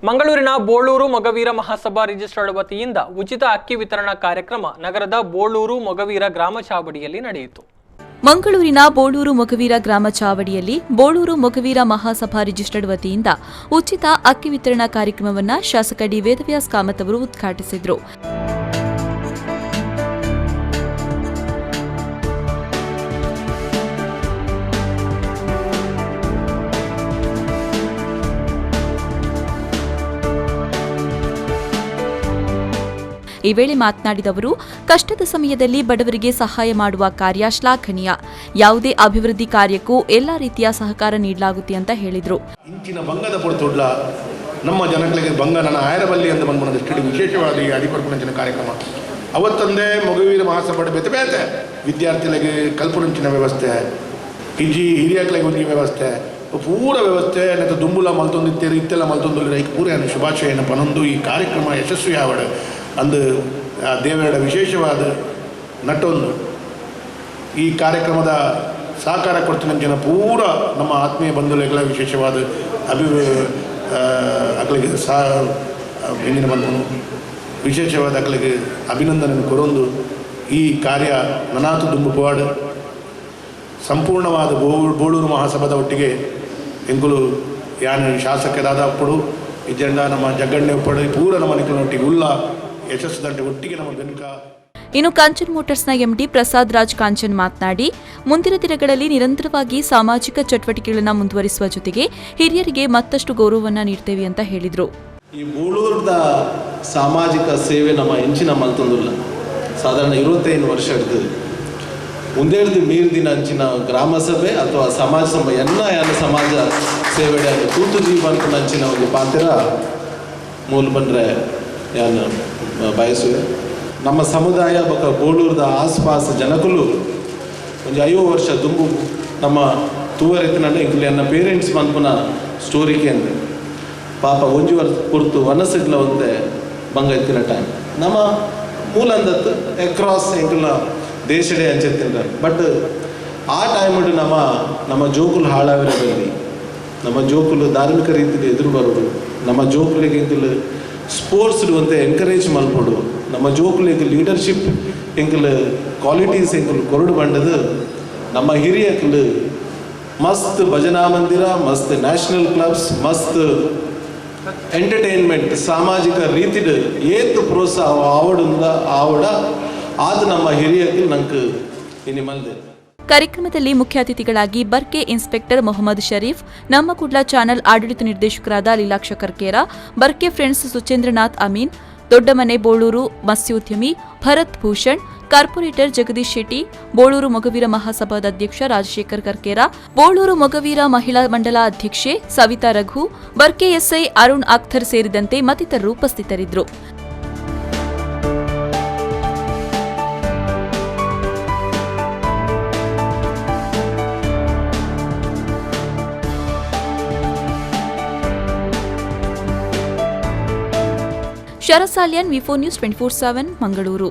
ಮಂಗಳೂರಿನ ಬೋಳೂರು ಮೊಗವೀರ ಮಹಾಸಭಾ ರಿಜಿಸ್ಟರ್ಡ್ ವತಿಯಿಂದ ಉಚಿತ ಅಕ್ಕಿ ವಿತರಣಾ ಕಾರ್ಯಕ್ರಮ ನಗರದ ಬೋಳೂರು ಮೊಗವೀರ ಗ್ರಾಮ ಚಾವಡಿಯಲ್ಲಿ ನಡೆಯಿತು. ಮಂಗಳೂರಿನ ಬೋಳೂರು ಮೊಗವೀರ ಗ್ರಾಮ ಚಾವಡಿಯಲ್ಲಿ ಬೋಳೂರು ಮೊಗವೀರ ಮಹಾಸಭಾ ರಿಜಿಸ್ಟರ್ಡ್ ವತಿಯಿಂದ ಉಚಿತ ಅಕ್ಕಿ ವಿತರಣಾ ಕಾರ್ಯಕ್ರಮವನ್ನು ಶಾಸಕ ಡಿ ವೇದವ್ಯಾಸ್ ಕಾಮತ್ ಅವರು ಉದ್ಘಾಟಿಸಿದರು. ಈ ವೇಳೆ ಮಾತನಾಡಿದ ಅವರು, ಕಷ್ಟದ ಸಮಯದಲ್ಲಿ ಬಡವರಿಗೆ ಸಹಾಯ ಮಾಡುವ ಕಾರ್ಯ ಶ್ಲಾಘನೀಯ. ಯಾವುದೇ ಅಭಿವೃದ್ಧಿ ಕಾರ್ಯಕ್ಕೂ ಎಲ್ಲ ರೀತಿಯ ಸಹಕಾರ ನೀಡಲಾಗುತ್ತೆ ಅಂತ ಹೇಳಿದರು. ಇಂಚಿನ ಬಂಗದ ಪೊರ್ತುಡ್ಲ ನಮ್ಮ ಜನಗಳಿಗೆ ಬಂಗ ನನ್ನ ಆಯರಬಲ್ಲಿ ಅಂತ ಬಂದ್ಬಂದ ದೃಷ್ಟಿ ವಿಶೇಷವಾದ ಈ ಅಡಿಪರ್ಪುಣಂಚಿನ ಕಾರ್ಯಕ್ರಮ. ಅವತ್ತಂದೇ ಮೊಗವೀರ ಮಹಾಸಭೆ ಬೇತೆ ಬೇತೆ ವಿದ್ಯಾರ್ಥಿಗಳಿಗೆ ಕಲ್ಪುಣಂಚಿನ ವ್ಯವಸ್ಥೆ, ಇಜ್ಜಿ ಹಿರಿಯಕ್ಳಿಗೆ ಒಂಜಿ ವ್ಯವಸ್ಥೆ, ಪೂರ ವ್ಯವಸ್ಥೆ ನೆತ್ತ ದುಂಬುಲ ಮಲ್ತೊಂದಿತ್ತೇರು ಇತ್ತೆಲ್ಲ ಮಲ್ತೊಂದು ರೈಕ್ ಪೂರ ಶುಭಾಶಯನ ಪನೊಂದು ಈ ಕಾರ್ಯಕ್ರಮ ಯಶಸ್ವಿ ಆವಡು ಅಂದು ಆ ದೇವರ ವಿಶೇಷವಾದ ನಟೊಂದು ಈ ಕಾರ್ಯಕ್ರಮದ ಸಹಕಾರ ಕೊಡ್ತಿನ ಪೂರ ನಮ್ಮ ಆತ್ಮೀಯ ಬಂಧುಗಳ ವಿಶೇಷವಾದ ಅಕ್ಲಿಗೆ ಸಹ ಹಿಂದಿನ ಬಂಧು ವಿಶೇಷವಾದ ಅಕ್ಲಿಗೆ ಅಭಿನಂದನೆ ಕೊರೊಂದು ಈ ಕಾರ್ಯ ನನಾತು ದುಂಬು ಪವಾಡು ಸಂಪೂರ್ಣವಾದ ಬೋಳೂರು ಮಹಾಸಭಾದ ಒಟ್ಟಿಗೆ ಎಂಕುಲು ಯಾನು ಶಾಸಕರಾದ ಅಪ್ಪಡು ಇಜ್ಜಂಡ ನಮ್ಮ ಜಗ್ಗಣ್ಣೆ ಉಪ್ಪಡು ಪೂರ ನಮ್ಮ ನಿಕ್ಕಲಿನೊಟ್ಟಿಗೆ ಉಲ್ಲ ಯಶಸ್ಸು ಒಟ್ಟಿಗೆ ನಮ್ಮ ಬೆನ್ಕ. ಇನ್ನು ಕಾಂಚನ್ ಮೋಟಾರ್ಸ್ನ ಎಂಡಿ ಪ್ರಸಾದ್ ರಾಜ್ ಕಾಂಚನ್ ಮಾತನಾಡಿ, ಮುಂದಿನ ದಿನಗಳಲ್ಲಿ ನಿರಂತರವಾಗಿ ಸಾಮಾಜಿಕ ಚಟುವಟಿಕೆಗಳನ್ನು ಮುಂದುವರಿಸುವ ಜೊತೆಗೆ ಹಿರಿಯರಿಗೆ ಮತ್ತಷ್ಟು ಗೌರವವನ್ನು ನೀಡ್ತೇವೆ ಅಂತ ಹೇಳಿದರು. ಈ ಬೋಳೂರದ ಸಾಮಾಜಿಕ ಸೇವೆ ನಮ್ಮ ಹೆಂಚಿನ ಮಲ್ತೊಂದುಲ್ಲ. ಸಾಧಾರಣ 25 ವರ್ಷ ಹಿಡ್ದು ಒಂದೇಳ್ದು ಮೀರ್ ದಿನ ಅಂಚಿನ ಗ್ರಾಮ ಸಭೆ ಅಥವಾ ಸಮಾಜ ಸಭೆ ಎಲ್ಲ ಯಾನ ಸಮಾಜ ಸೇವೆ ತೂತು ಜೀವನ ಅಂಚಿನ ಒಂದು ಪಾತ್ರ ಮೂಲ ಬಂದರೆ ಯಾನು ಬಯಸುವೆ. ನಮ್ಮ ಸಮುದಾಯ ಬೊಕ ಬೋಳೂರದ ಆಸ್ಪಾಸ್ ಜನಕುಲು ಒಂಜಿ 50 ವರ್ಷ ದುಂಬು ನಮ್ಮ ತೂವರೆತ್ತಿನ ಎಂಕುಲು ಎನ್ನ ಪೇರೆಂಟ್ಸ್ ಮನ್ಪುನ ಸ್ಟೋರಿಗೆ ಅಂದೆ ಪಾಪ ಒಂಜಿ ವರ್ಷ ಪುರ್ತು ವನಸಗ್ಲ ಒಂತೆ ಬಂಗ ಎತ್ತಿನ ಟೈಮ್ ನಮ್ಮ ಮೂಲ ಅಂದತ್ತು ಅಕ್ರಾಸ್ ಎಂಕುಲ ದೇಶಡೆ ಅಂಚೆತ್ತಿನ. ಬಟ್ ಆ ಟೈಮ್ ನಮ್ಮ ನಮ್ಮ ಜೋಕುಲು ಹಾಳಾವಿರಬಲ್ಲಿ, ನಮ್ಮ ಜೋಕುಲು ಧಾರ್ಮಿಕ ರೀತಿಯಲ್ಲಿ ಎದುರು ಬರೋದು, ನಮ್ಮ ಜೋಕುಲಿಗೆ ಎಂಕುಲು ಸ್ಪೋರ್ಟ್ಸ್ ಒಂತೆ ಎನ್ಕರೇಜ್ ಮಲ್ಪೊಡು, ನಮ್ಮ ಜೋಕುಲಿಗೆ ಲೀಡರ್ಶಿಪ್ ಎಂಕುಲು ಕ್ವಾಲಿಟೀಸ್ ಎಂಕುಲು ಕೊರಡು ಬಂಡದು ನಮ್ಮ ಹಿರಿಯಕುಲು ಮಸ್ತ್ ಭಜನಾ ಮಂದಿರ, ಮಸ್ತ್ ನ್ಯಾಷನಲ್ ಕ್ಲಬ್ಸ್, ಮಸ್ತ್ ಎಂಟರ್ಟೈನ್ಮೆಂಟ್ ಸಾಮಾಜಿಕ ರೀತಿಡು ಏತು ಪ್ರೋತ್ಸಾಹ ಆವಡುಂದ ಆವಡ ಆದ ನಮ್ಮ ಹಿರಿಯಕುಲು ನಂಗೆ ಇನಿ ಮಲ್ದೆ. ಕಾರ್ಯಕ್ರಮದಲ್ಲಿ ಮುಖ್ಯ ಅತಿಥಿಗಳಾಗಿ ಬರ್ಕೆ ಇನ್ಸ್ಪೆಕ್ಟರ್ ಮೊಹಮ್ಮದ್ ಶರೀಫ್, ನಮ್ಮ ಕುಡ್ಲ ಚಾನೆಲ್ ಆಡಳಿತ ನಿರ್ದೇಶಕರಾದ ಲೀಲಾಕ್ಷ ಕರ್ಕೇರ, ಬರ್ಕೆ ಫ್ರೆಂಡ್ಸ್ ಸುಚೇಂದ್ರನಾಥ್ ಅಮೀನ್, ದೊಡ್ಡಮನೆ ಬೋಳೂರು ಮತ್ಸ್ಯೋದ್ಯಮಿ ಭರತ್ ಭೂಷಣ್, ಕಾರ್ಪೊರೇಟರ್ ಜಗದೀಶ್ ಶೆಟ್ಟಿ, ಬೋಳೂರು ಮೊಗವೀರ ಮಹಾಸಭಾದ ಅಧ್ಯಕ್ಷ ರಾಜಶೇಖರ್ ಕರ್ಕೇರ, ಬೋಳೂರು ಮೊಗವೀರ ಮಹಿಳಾ ಮಂಡಲ ಅಧ್ಯಕ್ಷೆ ಸವಿತಾ ರಘು, ಬರ್ಕೆ ಎಸ್ಐ ಅರುಣ್ ಅಖ್ತರ್ ಸೇರಿದಂತೆ ಮತ್ತಿತರರು ಉಪಸ್ಥಿತರಿದ್ದರು. Sharath Salian, V4 news 24/7, Mangaluru.